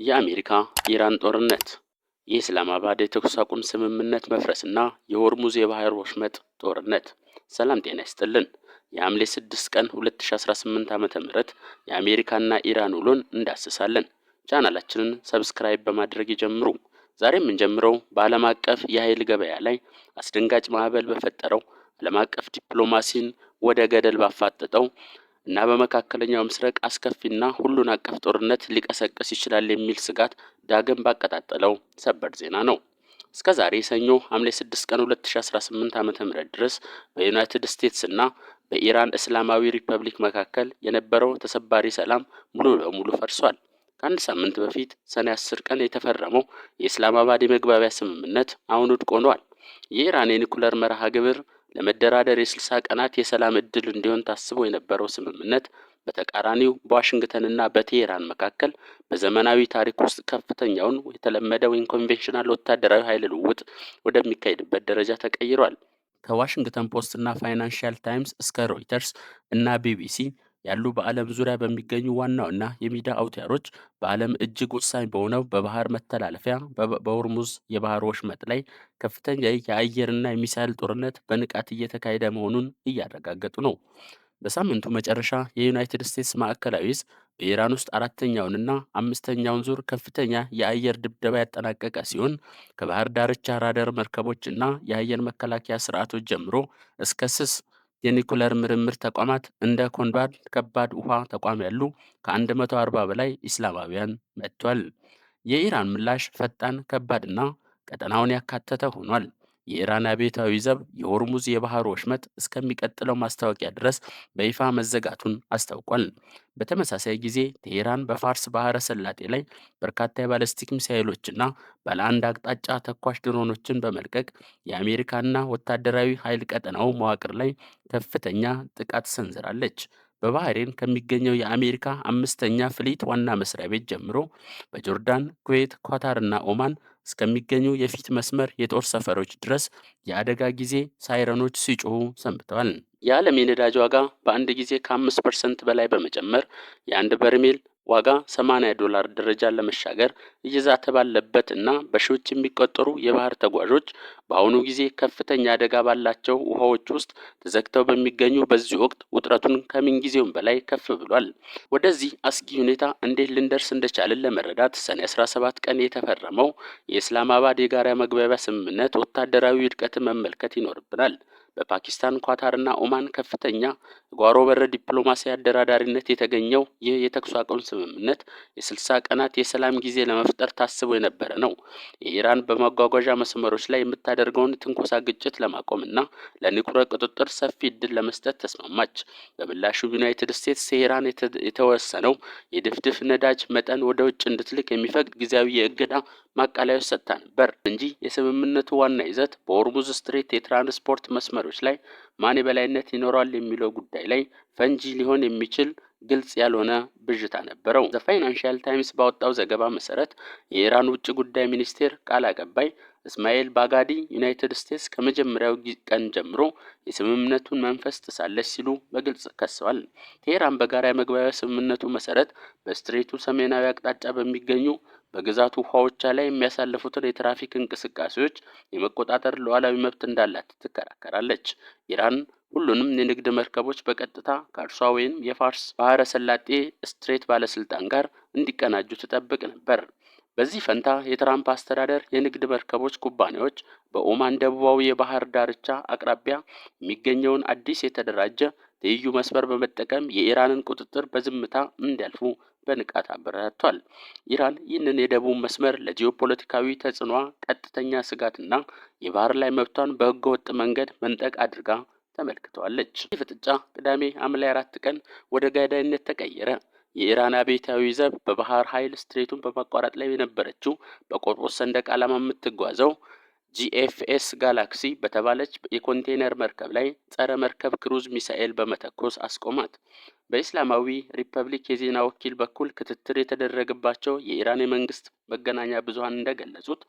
የአሜሪካ ኢራን ጦርነት፣ የኢስላማባድ የተኩስ አቁም ስምምነት መፍረስና የሆርሙዝ የባህር ወሽመጥ ጦርነት። ሰላም ጤና ይስጥልን። የሐምሌ 6 ቀን 2018 ዓ.ም የአሜሪካና ኢራን ውሎን እንዳስሳለን። ቻናላችንን subscribe በማድረግ ይጀምሩ። ዛሬ የምንጀምረው በዓለም አቀፍ የኃይል ገበያ ላይ አስደንጋጭ ማዕበል በፈጠረው፣ ዓለም አቀፍ ዲፕሎማሲን ወደ ገደል ባፋጠጠው እና በመካከለኛው ምስራቅ አስከፊና ሁሉን አቀፍ ጦርነት ሊቀሰቅስ ይችላል የሚል ስጋት ዳግም ባቀጣጠለው ሰበር ዜና ነው። እስከ ዛሬ ሰኞ ሐምሌ 6 ቀን 2018 ዓ.ም ድረስ በዩናይትድ ስቴትስ እና በኢራን እስላማዊ ሪፐብሊክ መካከል የነበረው ተሰባሪ ሰላም ሙሉ በሙሉ ፈርሷል። ከአንድ ሳምንት በፊት ሰኔ 10 ቀን የተፈረመው የእስላማባድ የመግባቢያ ስምምነት አሁን ውድቅ ሆኗል። የኢራን የኒኩለር መርሃ ግብር ለመደራደር የ60 ቀናት የሰላም ዕድል እንዲሆን ታስቦ የነበረው ስምምነት በተቃራኒው በዋሽንግተንና በቴሄራን መካከል በዘመናዊ ታሪክ ውስጥ ከፍተኛውን የተለመደ ወይም conventional ወታደራዊ ኃይል ልውውጥ ወደሚካሄድበት ደረጃ ተቀይሯል። ከዋሽንግተን ፖስት እና ፋይናንሻል ታይምስ እስከ ሮይተርስ እና ቢቢሲ ያሉ በዓለም ዙሪያ በሚገኙ ዋና ዋና የሚዲያ አውታሮች በዓለም እጅግ ወሳኝ በሆነው በባህር መተላለፊያ በሆርሙዝ የባህር ወሽመጥ ላይ ከፍተኛ የአየርና የሚሳይል ጦርነት በንቃት እየተካሄደ መሆኑን እያረጋገጡ ነው። በሳምንቱ መጨረሻ የዩናይትድ ስቴትስ ማዕከላዊ ዕዝ በኢራን ውስጥ አራተኛውንና አምስተኛውን ዙር ከፍተኛ የአየር ድብደባ ያጠናቀቀ ሲሆን፣ ከባህር ዳርቻ ራዳር መርከቦች እና የአየር መከላከያ ስርዓቶች ጀምሮ እስከ ስስ የኒኩለር ምርምር ተቋማት እንደ ኮንባድ ከባድ ውሃ ተቋም ያሉ ከ140 በላይ ኢላማዎችን መትቷል። የኢራን ምላሽ ፈጣን፣ ከባድና ቀጠናውን ያካተተ ሆኗል። የኢራን አብዮታዊ ዘብ የሆርሙዝ የባህር ወሽመጥ እስከሚቀጥለው ማስታወቂያ ድረስ በይፋ መዘጋቱን አስታውቋል። በተመሳሳይ ጊዜ ቴሄራን በፋርስ ባህረ ሰላጤ ላይ በርካታ የባለስቲክ ሚሳኤሎችና ባለ አንድ አቅጣጫ ተኳሽ ድሮኖችን በመልቀቅ የአሜሪካና ወታደራዊ ኃይል ቀጠናው መዋቅር ላይ ከፍተኛ ጥቃት ሰንዝራለች። በባህሬን ከሚገኘው የአሜሪካ አምስተኛ fleet ዋና መስሪያ ቤት ጀምሮ በጆርዳን፣ ኩዌት፣ ኳታርና ኦማን እስከሚገኙ የፊት መስመር የጦር ሰፈሮች ድረስ የአደጋ ጊዜ ሳይረኖች ሲጮሁ ሰንብተዋል። የዓለም የነዳጅ ዋጋ በአንድ ጊዜ ከ5% በላይ በመጨመር የአንድ በርሜል ዋጋ 80 ዶላር ደረጃን ለመሻገር እየዛተ ባለበት እና በሺዎች የሚቆጠሩ የባህር ተጓዦች በአሁኑ ጊዜ ከፍተኛ አደጋ ባላቸው ውሃዎች ውስጥ ተዘግተው በሚገኙ በዚህ ወቅት ውጥረቱን ከምንጊዜውም በላይ ከፍ ብሏል። ወደዚህ አስጊ ሁኔታ እንዴት ልንደርስ እንደቻልን ለመረዳት ሰኔ 17 ቀን የተፈረመው የእስላማባድ የጋራ መግባቢያ ስምምነት ወታደራዊ ውድቀትን መመልከት ይኖርብናል። በፓኪስታን፣ ኳታርና ኦማን ከፍተኛ ጓሮ በር ዲፕሎማሲ አደራዳሪነት የተገኘው ይህ የተኩስ አቁም ስምምነት የ60 ቀናት የሰላም ጊዜ ለመፍጠር ታስቦ የነበረ ነው። የኢራን በማጓጓዣ መስመሮች ላይ የምታደርገውን ትንኮሳ ግጭት ለማቆም እና ለኒኩለር ቁጥጥር ሰፊ እድል ለመስጠት ተስማማች። በምላሹ ዩናይትድ ስቴትስ ቴሄራን የተወሰነው የድፍድፍ ነዳጅ መጠን ወደ ውጭ እንድትልክ የሚፈቅድ ጊዜያዊ የእገዳ ማቃለያዎች ሰጥታ ነበር እንጂ የስምምነቱ ዋና ይዘት በሆርሙዝ strait የትራንስፖርት መስመሮች ላይ ማን የበላይነት ይኖረዋል የሚለው ጉዳይ ላይ ፈንጂ ሊሆን የሚችል ግልጽ ያልሆነ ብዥታ ነበረው። ዘ ፋይናንሻል ታይምስ ባወጣው ዘገባ መሰረት የኢራን ውጭ ጉዳይ ሚኒስቴር ቃል አቀባይ እስማኤል ባጋዲ ዩናይትድ ስቴትስ ከመጀመሪያው ቀን ጀምሮ የስምምነቱን መንፈስ ጥሳለች ሲሉ በግልጽ ከሰዋል። ቴሄራን በጋራ የመግባቢያ ስምምነቱ መሰረት በ strait ኡ ሰሜናዊ አቅጣጫ በሚገኙ በግዛቱ ውሃዎች ላይ የሚያሳልፉትን የትራፊክ እንቅስቃሴዎች የመቆጣጠር ሉዓላዊ መብት እንዳላት ትከራከራለች። ኢራን ሁሉንም የንግድ መርከቦች በቀጥታ ከእርሷ ወይም የፋርስ ባህረ ሰላጤ strait ባለስልጣን ጋር እንዲቀናጁ ትጠብቅ ነበር። በዚህ ፈንታ የትራምፕ አስተዳደር የንግድ መርከቦች ኩባንያዎች በኦማን ደቡባዊ የባህር ዳርቻ አቅራቢያ የሚገኘውን አዲስ የተደራጀ ትይዩ መስመር በመጠቀም የኢራንን ቁጥጥር በዝምታ እንዲያልፉ በንቃት አበረታቷል። ኢራን ይህንን የደቡብ መስመር ለጂኦፖለቲካዊ ተጽዕኖዋ ቀጥተኛ ስጋትና የባህር ላይ መብቷን በህገወጥ መንገድ መንጠቅ አድርጋ ተመልክተዋለች። ይህ ፍጥጫ ቅዳሜ ሐምሌ 4 ቀን ወደ ገዳይነት ተቀየረ። የኢራን አብዮታዊ ዘብ በባህር ኃይል strait ኡን በማቋረጥ ላይ የነበረችው በቆጵሮስ ሰንደቅ ዓላማ የምትጓዘው ጂኤፍኤስ ጋላክሲ በተባለች የኮንቴነር መርከብ ላይ ጸረ መርከብ ክሩዝ ሚሳኤል በመተኮስ አስቆማት። በኢስላማዊ ሪፐብሊክ የዜና ወኪል በኩል ክትትል የተደረገባቸው የኢራን የመንግስት መገናኛ ብዙኃን እንደገለጹት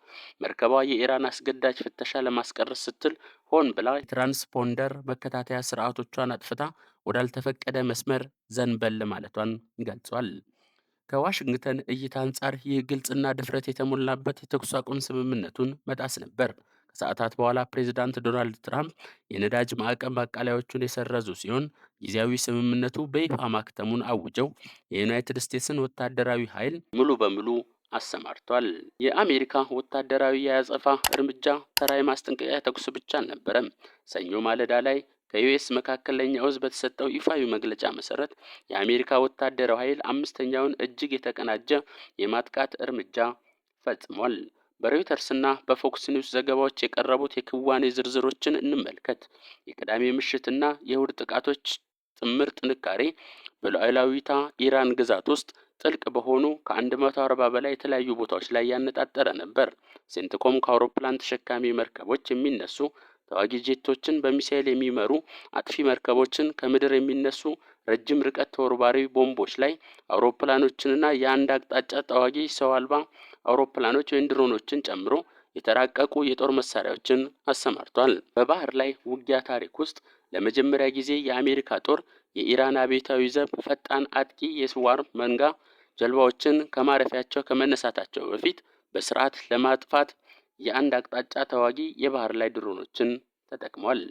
መርከቧ የኢራን አስገዳጅ ፍተሻ ለማስቀረት ስትል ሆን ብላ የ transponder መከታተያ ስርዓቶቿን አጥፍታ ወዳልተፈቀደ መስመር ዘንበል ማለቷን ገልጿል። ከዋሽንግተን እይታ አንጻር ይህ ግልጽና ድፍረት የተሞላበት የተኩስ አቁም ስምምነቱን መጣስ ነበር። ከሰዓታት በኋላ ፕሬዚዳንት ዶናልድ ትራምፕ የነዳጅ ማዕቀብ ማቃለያዎቹን የሰረዙ ሲሆን፣ ጊዜያዊ ስምምነቱ በይፋ ማክተሙን አውጀው የዩናይትድ ስቴትስን ወታደራዊ ኃይል ሙሉ በሙሉ አሰማርቷል። የአሜሪካ ወታደራዊ የአጸፋ እርምጃ ተራ የማስጠንቀቂያ ተኩስ ብቻ አልነበረም። ሰኞ ማለዳ ላይ ከዩኤስ መካከለኛው እዝ በተሰጠው ይፋዊ መግለጫ መሰረት የአሜሪካ ወታደራዊ ኃይል አምስተኛውን እጅግ የተቀናጀ የማጥቃት እርምጃ ፈጽሟል። በሮይተርስና በፎክስ ኒውስ ዘገባዎች የቀረቡት የክዋኔ ዝርዝሮችን እንመልከት። የቅዳሜ ምሽትና የእሁድ ጥቃቶች ጥምር ጥንካሬ በሉዓላዊቷ ኢራን ግዛት ውስጥ ጥልቅ በሆኑ ከ140 በላይ የተለያዩ ቦታዎች ላይ ያነጣጠረ ነበር። ሴንትኮም ከአውሮፕላን ተሸካሚ መርከቦች የሚነሱ ተዋጊ ጄቶችን፣ በሚሳኤል የሚመሩ አጥፊ መርከቦችን፣ ከምድር የሚነሱ ረጅም ርቀት ተወርዋሪ ቦምቦች ላይ አውሮፕላኖችንና የአንድ አቅጣጫ ተዋጊ ሰው አልባ አውሮፕላኖች ወይም ድሮኖችን ጨምሮ የተራቀቁ የጦር መሳሪያዎችን አሰማርቷል። በባህር ላይ ውጊያ ታሪክ ውስጥ ለመጀመሪያ ጊዜ የአሜሪካ ጦር የኢራን አብዮታዊ ዘብ ፈጣን አጥቂ የ swarm መንጋ ጀልባዎችን ከማረፊያቸው ከመነሳታቸው በፊት በስርዓት ለማጥፋት የአንድ አቅጣጫ ተዋጊ የባህር ላይ ድሮኖችን ተጠቅሟል።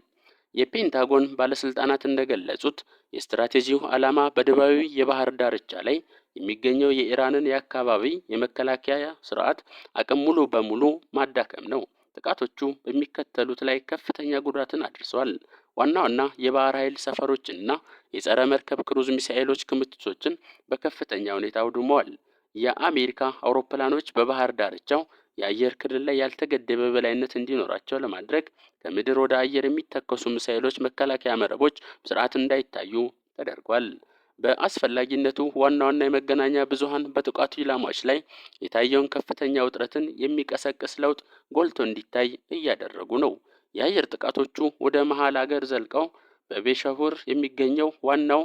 የፔንታጎን ባለስልጣናት እንደገለጹት የስትራቴጂው ዓላማ በደቡባዊ የባህር ዳርቻ ላይ የሚገኘው የኢራንን የአካባቢ የመከላከያ ስርዓት አቅም ሙሉ በሙሉ ማዳከም ነው። ጥቃቶቹ በሚከተሉት ላይ ከፍተኛ ጉዳትን አድርሰዋል። ዋና ዋና የባህር ኃይል ሰፈሮችንና የጸረ መርከብ ክሩዝ ሚሳኤሎች ክምችቶችን በከፍተኛ ሁኔታ አውድመዋል። የአሜሪካ አውሮፕላኖች በባህር ዳርቻው የአየር ክልል ላይ ያልተገደበ በላይነት እንዲኖራቸው ለማድረግ ከምድር ወደ አየር የሚተኮሱ ሚሳኤሎች መከላከያ መረቦች በስርዓት እንዳይታዩ ተደርጓል። በአስፈላጊነቱ ዋና ዋና የመገናኛ ብዙሃን በጥቃቱ ኢላማዎች ላይ የታየውን ከፍተኛ ውጥረትን የሚቀሰቅስ ለውጥ ጎልቶ እንዲታይ እያደረጉ ነው። የአየር ጥቃቶቹ ወደ መሃል አገር ዘልቀው በቤሸሁር የሚገኘው ዋናው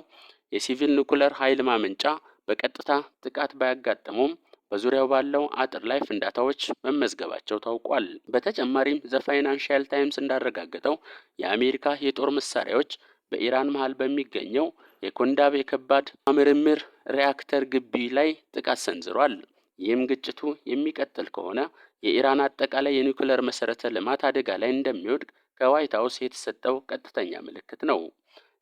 የሲቪል ኒኩለር ኃይል ማመንጫ በቀጥታ ጥቃት ባያጋጥመውም በዙሪያው ባለው አጥር ላይ ፍንዳታዎች መመዝገባቸው ታውቋል። በተጨማሪም ዘ ፋይናንሻል ታይምስ እንዳረጋገጠው የአሜሪካ የጦር መሳሪያዎች በኢራን መሃል በሚገኘው የኮንዳብ የከባድ ምርምር ሪያክተር ግቢ ላይ ጥቃት ሰንዝሯል። ይህም ግጭቱ የሚቀጥል ከሆነ የኢራን አጠቃላይ የኒውክለር መሰረተ ልማት አደጋ ላይ እንደሚወድቅ ከዋይት ሀውስ የተሰጠው ቀጥተኛ ምልክት ነው።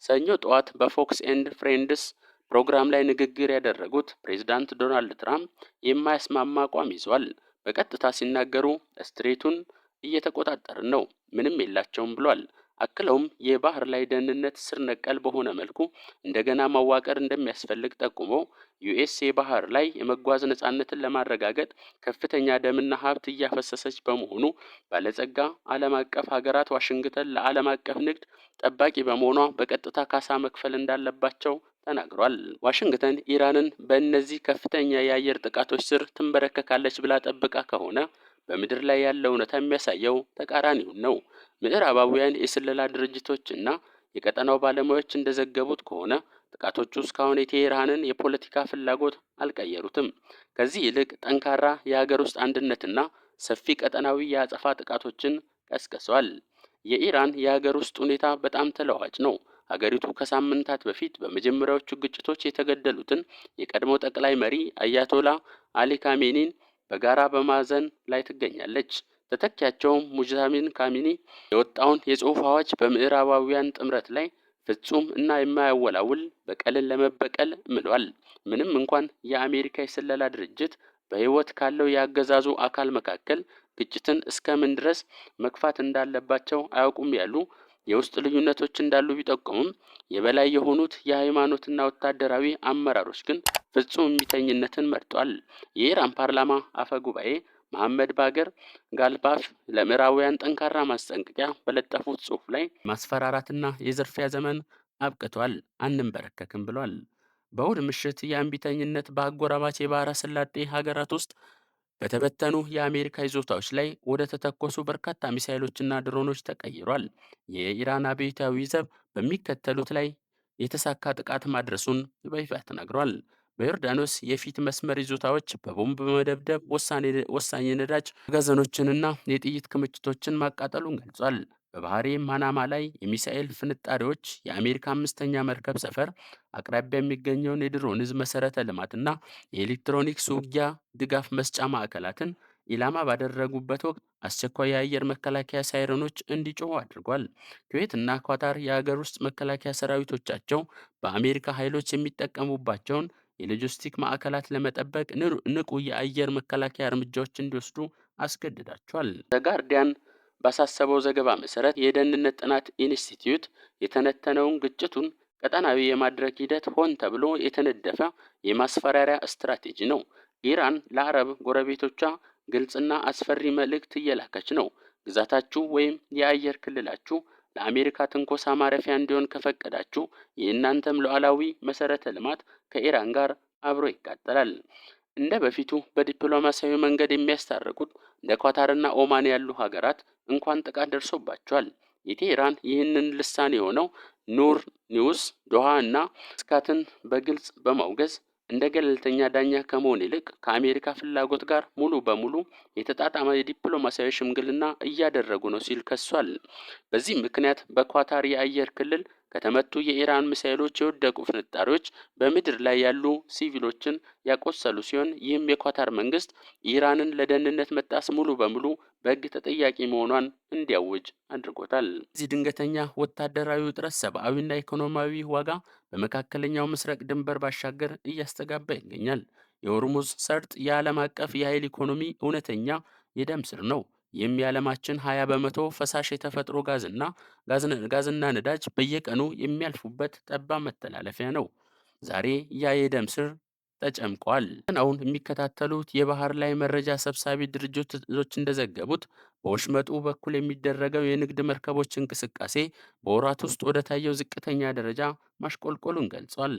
ሰኞ ጠዋት በፎክስ ኤንድ ፍሬንድስ ፕሮግራም ላይ ንግግር ያደረጉት ፕሬዝዳንት ዶናልድ ትራምፕ የማያስማማ አቋም ይዘዋል። በቀጥታ ሲናገሩ strait ኡን እየተቆጣጠርን ነው፣ ምንም የላቸውም ብሏል። አክለውም የባህር ላይ ደህንነት ስር ነቀል በሆነ መልኩ እንደገና ማዋቀር እንደሚያስፈልግ ጠቁመው ዩኤስ የባህር ላይ የመጓዝ ነጻነትን ለማረጋገጥ ከፍተኛ ደምና ሀብት እያፈሰሰች በመሆኑ ባለጸጋ ዓለም አቀፍ ሀገራት ዋሽንግተን ለዓለም አቀፍ ንግድ ጠባቂ በመሆኗ በቀጥታ ካሳ መክፈል እንዳለባቸው ተናግሯል። ዋሽንግተን ኢራንን በእነዚህ ከፍተኛ የአየር ጥቃቶች ስር ትንበረከካለች ብላ ጠብቃ ከሆነ በምድር ላይ ያለው እውነታ የሚያሳየው ተቃራኒውን ነው። ምዕራባውያን የስለላ ድርጅቶች እና የቀጠናው ባለሙያዎች እንደዘገቡት ከሆነ ጥቃቶቹ እስካሁን የቴሄራንን የፖለቲካ ፍላጎት አልቀየሩትም። ከዚህ ይልቅ ጠንካራ የሀገር ውስጥ አንድነትና ሰፊ ቀጠናዊ የአጸፋ ጥቃቶችን ቀስቅሷል። የኢራን የሀገር ውስጥ ሁኔታ በጣም ተለዋዋጭ ነው። ሀገሪቱ ከሳምንታት በፊት በመጀመሪያዎቹ ግጭቶች የተገደሉትን የቀድሞ ጠቅላይ መሪ አያቶላ አሊ ካሜኒን በጋራ በማዘን ላይ ትገኛለች። ተተኪያቸውም ሙጅታሚን ካሚኒ የወጣውን የጽሁፍ አዋጅ በምዕራባውያን ጥምረት ላይ ፍጹም እና የማያወላውል በቀልን ለመበቀል ምሏል። ምንም እንኳን የአሜሪካ የስለላ ድርጅት በሕይወት ካለው የአገዛዙ አካል መካከል ግጭትን እስከምን ድረስ መግፋት እንዳለባቸው አያውቁም ያሉ የውስጥ ልዩነቶች እንዳሉ ቢጠቁሙም፣ የበላይ የሆኑት የሃይማኖትና ወታደራዊ አመራሮች ግን ፍጹም እምቢተኝነትን መርጧል። የኢራን ፓርላማ አፈ ጉባኤ መሐመድ ባገር ጋልባፍ ለምዕራባውያን ጠንካራ ማስጠንቀቂያ በለጠፉት ጽሑፍ ላይ ማስፈራራትና የዝርፊያ ዘመን አብቅቷል፣ አንንበረከክም ብሏል። በእሁድ ምሽት የእምቢተኝነት በአጎራባች የባህረ ሰላጤ ሀገራት ውስጥ በተበተኑ የአሜሪካ ይዞታዎች ላይ ወደ ተተኮሱ በርካታ ሚሳይሎችና ድሮኖች ተቀይሯል። የኢራን አብዮታዊ ዘብ በሚከተሉት ላይ የተሳካ ጥቃት ማድረሱን በይፋ ተናግሯል። በዮርዳኖስ የፊት መስመር ይዞታዎች በቦምብ በመደብደብ ወሳኝ የነዳጅ መጋዘኖችንና የጥይት ክምችቶችን ማቃጠሉን ገልጿል። በባህሬን ማናማ ላይ የሚሳኤል ፍንጣሪዎች የአሜሪካ አምስተኛ መርከብ ሰፈር አቅራቢያ የሚገኘውን የድሮን ዕዝ መሠረተ ልማትና የኤሌክትሮኒክስ ውጊያ ድጋፍ መስጫ ማዕከላትን ኢላማ ባደረጉበት ወቅት አስቸኳይ የአየር መከላከያ ሳይረኖች እንዲጮሁ አድርጓል። ኩዌት እና ኳታር የሀገር ውስጥ መከላከያ ሰራዊቶቻቸው በአሜሪካ ኃይሎች የሚጠቀሙባቸውን የሎጂስቲክ ማዕከላት ለመጠበቅ ንቁ የአየር መከላከያ እርምጃዎች እንዲወስዱ አስገድዳቸዋል። ዘ ጋርዲያን ባሳሰበው ዘገባ መሰረት የደህንነት ጥናት ኢንስቲትዩት የተነተነውን ግጭቱን ቀጠናዊ የማድረግ ሂደት ሆን ተብሎ የተነደፈ የማስፈራሪያ ስትራቴጂ ነው። ኢራን ለአረብ ጎረቤቶቿ ግልጽና አስፈሪ መልእክት እየላከች ነው። ግዛታችሁ ወይም የአየር ክልላችሁ ለአሜሪካ ትንኮሳ ማረፊያ እንዲሆን ከፈቀዳችሁ የእናንተም ሉዓላዊ መሰረተ ልማት ከኢራን ጋር አብሮ ይቃጠላል። እንደ በፊቱ በዲፕሎማሲያዊ መንገድ የሚያስታርቁት እንደ ኳታርና ኦማን ያሉ ሀገራት እንኳን ጥቃት ደርሶባቸዋል። የቴህራን ይህንን ልሳን የሆነው ኑር ኒውስ ዶሃ እና መስካትን በግልጽ በማውገዝ እንደ ገለልተኛ ዳኛ ከመሆን ይልቅ ከአሜሪካ ፍላጎት ጋር ሙሉ በሙሉ የተጣጣመ የዲፕሎማሲያዊ ሽምግልና እያደረጉ ነው ሲል ከሷል። በዚህ ምክንያት በኳታር የአየር ክልል ከተመቱ የኢራን ሚሳኤሎች የወደቁ ፍንጣሪዎች በምድር ላይ ያሉ ሲቪሎችን ያቆሰሉ ሲሆን፣ ይህም የኳታር መንግስት ኢራንን ለደህንነት መጣስ ሙሉ በሙሉ በሕግ ተጠያቂ መሆኗን እንዲያውጅ አድርጎታል። እዚህ ድንገተኛ ወታደራዊ ውጥረት ሰብአዊና ኢኮኖሚያዊ ዋጋ በመካከለኛው ምስራቅ ድንበር ባሻገር እያስተጋባ ይገኛል። የሆርሙዝ ሰርጥ የዓለም አቀፍ የኃይል ኢኮኖሚ እውነተኛ የደም ስር ነው። ይህም የዓለማችን 20% ፈሳሽ የተፈጥሮ ጋዝና ነዳጅ በየቀኑ የሚያልፉበት ጠባብ መተላለፊያ ነው። ዛሬ ያ የደም ስር ተጨምቋል። አሁን የሚከታተሉት የባህር ላይ መረጃ ሰብሳቢ ድርጅቶች እንደዘገቡት በወሽመጡ በኩል የሚደረገው የንግድ መርከቦች እንቅስቃሴ በወራት ውስጥ ወደ ታየው ዝቅተኛ ደረጃ ማሽቆልቆሉን ገልጿል።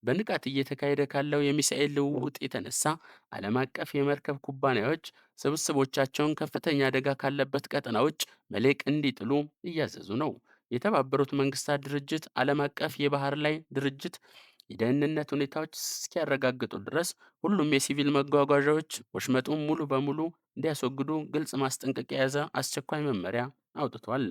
በንቃት እየተካሄደ ካለው የሚሳኤል ልውውጥ የተነሳ ዓለም አቀፍ የመርከብ ኩባንያዎች ስብስቦቻቸውን ከፍተኛ አደጋ ካለበት ቀጠና ውጭ መልሕቅ እንዲጥሉ እያዘዙ ነው። የተባበሩት መንግስታት ድርጅት ዓለም አቀፍ የባህር ላይ ድርጅት የደህንነት ሁኔታዎች እስኪያረጋግጡ ድረስ ሁሉም የሲቪል መጓጓዣዎች ወሽመጡን ሙሉ በሙሉ እንዲያስወግዱ ግልጽ ማስጠንቀቂያ የያዘ አስቸኳይ መመሪያ አውጥቷል።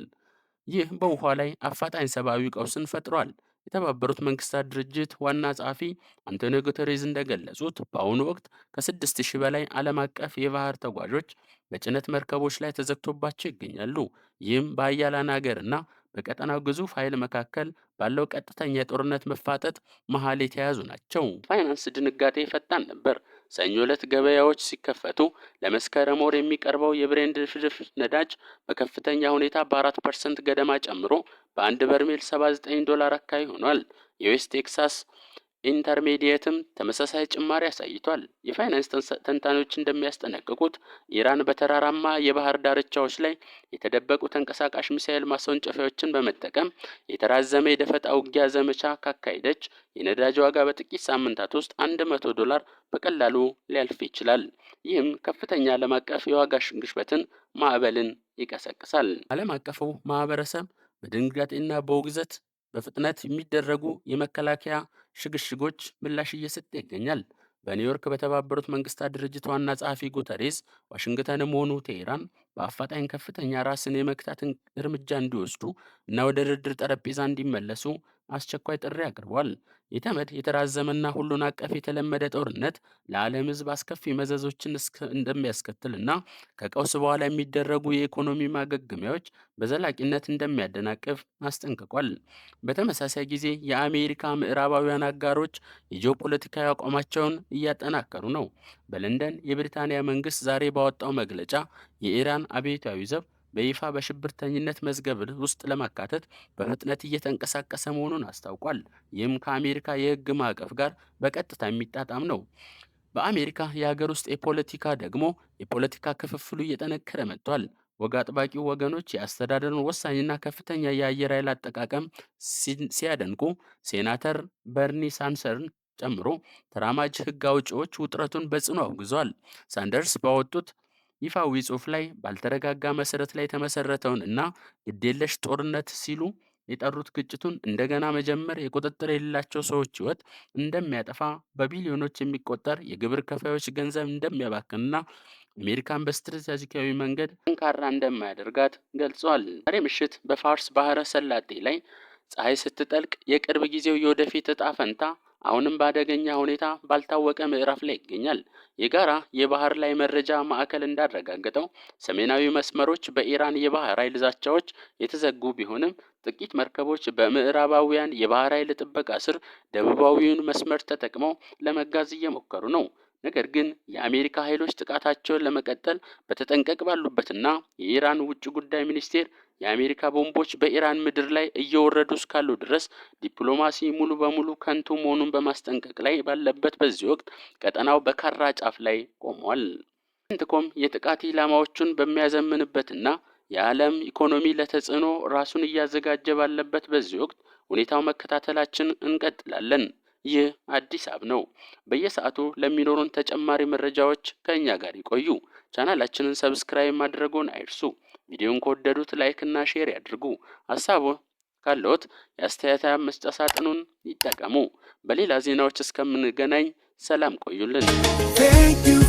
ይህ በውኃ ላይ አፋጣኝ ሰብአዊ ቀውስን ፈጥሯል። የተባበሩት መንግስታት ድርጅት ዋና ጸሐፊ አንቶኒዮ ጉተሬዝ እንደገለጹት በአሁኑ ወቅት ከ6,000 በላይ ዓለም አቀፍ የባህር ተጓዦች በጭነት መርከቦች ላይ ተዘግቶባቸው ይገኛሉ። ይህም በኃያላን ሀገርና በቀጠናው ግዙፍ ኃይል መካከል ባለው ቀጥተኛ የጦርነት መፋጠጥ መሃል የተያዙ ናቸው። ፋይናንስ ድንጋጤ ፈጣን ነበር። ሰኞ ዕለት ገበያዎች ሲከፈቱ ለመስከረም ወር የሚቀርበው የብሬንት ድፍድፍ ነዳጅ በከፍተኛ ሁኔታ በ4% ገደማ ጨምሮ በአንድ በርሜል $79 አካባቢ ሆኗል። የዌስት ቴክሳስ ኢንተርሜዲየትም ተመሳሳይ ጭማሪ አሳይቷል። የፋይናንስ ተንታኞች እንደሚያስጠነቅቁት ኢራን በተራራማ የባህር ዳርቻዎች ላይ የተደበቁ ተንቀሳቃሽ ሚሳኤል ማስወንጨፊያዎችን በመጠቀም የተራዘመ የደፈጣ ውጊያ ዘመቻ ካካሄደች የነዳጅ ዋጋ በጥቂት ሳምንታት ውስጥ $100 በቀላሉ ሊያልፍ ይችላል። ይህም ከፍተኛ ዓለም አቀፍ የዋጋ ግሽበትን ማዕበልን ይቀሰቅሳል። ዓለም አቀፉ ማህበረሰብ በድንጋጤና በውግዘት በፍጥነት የሚደረጉ የመከላከያ ሽግሽጎች ምላሽ እየሰጠ ይገኛል። በኒውዮርክ በተባበሩት መንግስታት ድርጅት ዋና ጸሐፊ ጉተሬዝ ዋሽንግተንም ሆኑ ቴሄራን በአፋጣኝ ከፍተኛ ራስን የመግታት እርምጃ እንዲወስዱ እና ወደ ድርድር ጠረጴዛ እንዲመለሱ አስቸኳይ ጥሪ አቅርቧል። የተመድ የተራዘመና ሁሉን አቀፍ የተለመደ ጦርነት ለዓለም ሕዝብ አስከፊ መዘዞችን እንደሚያስከትልና ከቀውስ በኋላ የሚደረጉ የኢኮኖሚ ማገገሚያዎች በዘላቂነት እንደሚያደናቅፍ አስጠንቅቋል። በተመሳሳይ ጊዜ የአሜሪካ ምዕራባውያን አጋሮች የጂኦፖለቲካዊ አቋማቸውን እያጠናከሩ ነው። በለንደን የብሪታንያ መንግስት ዛሬ ባወጣው መግለጫ የኢራን አብዮታዊ ዘብ በይፋ በሽብርተኝነት መዝገብ ውስጥ ለማካተት በፍጥነት እየተንቀሳቀሰ መሆኑን አስታውቋል። ይህም ከአሜሪካ የሕግ ማዕቀፍ ጋር በቀጥታ የሚጣጣም ነው። በአሜሪካ የሀገር ውስጥ የፖለቲካ ደግሞ የፖለቲካ ክፍፍሉ እየጠነከረ መጥቷል። ወግ አጥባቂው ወገኖች የአስተዳደሩን ወሳኝና ከፍተኛ የአየር ኃይል አጠቃቀም ሲያደንቁ፣ ሴናተር በርኒ ሳንደርስን ጨምሮ ተራማጅ ሕግ አውጪዎች ውጥረቱን በጽኑ አውግዘዋል። ሳንደርስ ባወጡት ይፋዊ ጽሑፍ ላይ ባልተረጋጋ መሰረት ላይ የተመሰረተውን እና ግዴለሽ ጦርነት ሲሉ የጠሩት ግጭቱን እንደገና መጀመር የቁጥጥር የሌላቸው ሰዎች ሕይወት እንደሚያጠፋ፣ በቢሊዮኖች የሚቆጠር የግብር ከፋዮች ገንዘብ እንደሚያባክንና አሜሪካን በስትራቴጂካዊ መንገድ ጠንካራ እንደማያደርጋት ገልጿል። ዛሬ ምሽት በፋርስ ባህረ ሰላጤ ላይ ፀሐይ ስትጠልቅ የቅርብ ጊዜው የወደፊት እጣ ፈንታ አሁንም በአደገኛ ሁኔታ ባልታወቀ ምዕራፍ ላይ ይገኛል። የጋራ የባህር ላይ መረጃ ማዕከል እንዳረጋገጠው ሰሜናዊ መስመሮች በኢራን የባህር ኃይል ዛቻዎች የተዘጉ ቢሆንም፣ ጥቂት መርከቦች በምዕራባውያን የባህር ኃይል ጥበቃ ስር ደቡባዊውን መስመር ተጠቅመው ለመጓዝ እየሞከሩ ነው። ነገር ግን የአሜሪካ ኃይሎች ጥቃታቸውን ለመቀጠል በተጠንቀቅ ባሉበትና የኢራን ውጭ ጉዳይ ሚኒስቴር የአሜሪካ ቦምቦች በኢራን ምድር ላይ እየወረዱ እስካሉ ድረስ ዲፕሎማሲ ሙሉ በሙሉ ከንቱ መሆኑን በማስጠንቀቅ ላይ ባለበት በዚህ ወቅት ቀጠናው በካራ ጫፍ ላይ ቆሟል። ሴንትኮም የጥቃት ኢላማዎቹን በሚያዘምንበትና የዓለም ኢኮኖሚ ለተጽዕኖ ራሱን እያዘጋጀ ባለበት በዚህ ወቅት ሁኔታው መከታተላችን እንቀጥላለን። ይህ አዲስ አብ ነው። በየሰዓቱ ለሚኖሩን ተጨማሪ መረጃዎች ከእኛ ጋር ይቆዩ። ቻናላችንን subscribe ማድረጎን አይርሱ። ቪዲዮን ከወደዱት like እና share ያድርጉ። ሀሳቦ ካለዎት የአስተያየት መስጫ ሳጥኑን ይጠቀሙ። በሌላ ዜናዎች እስከምንገናኝ ሰላም ቆዩልን። Thank you.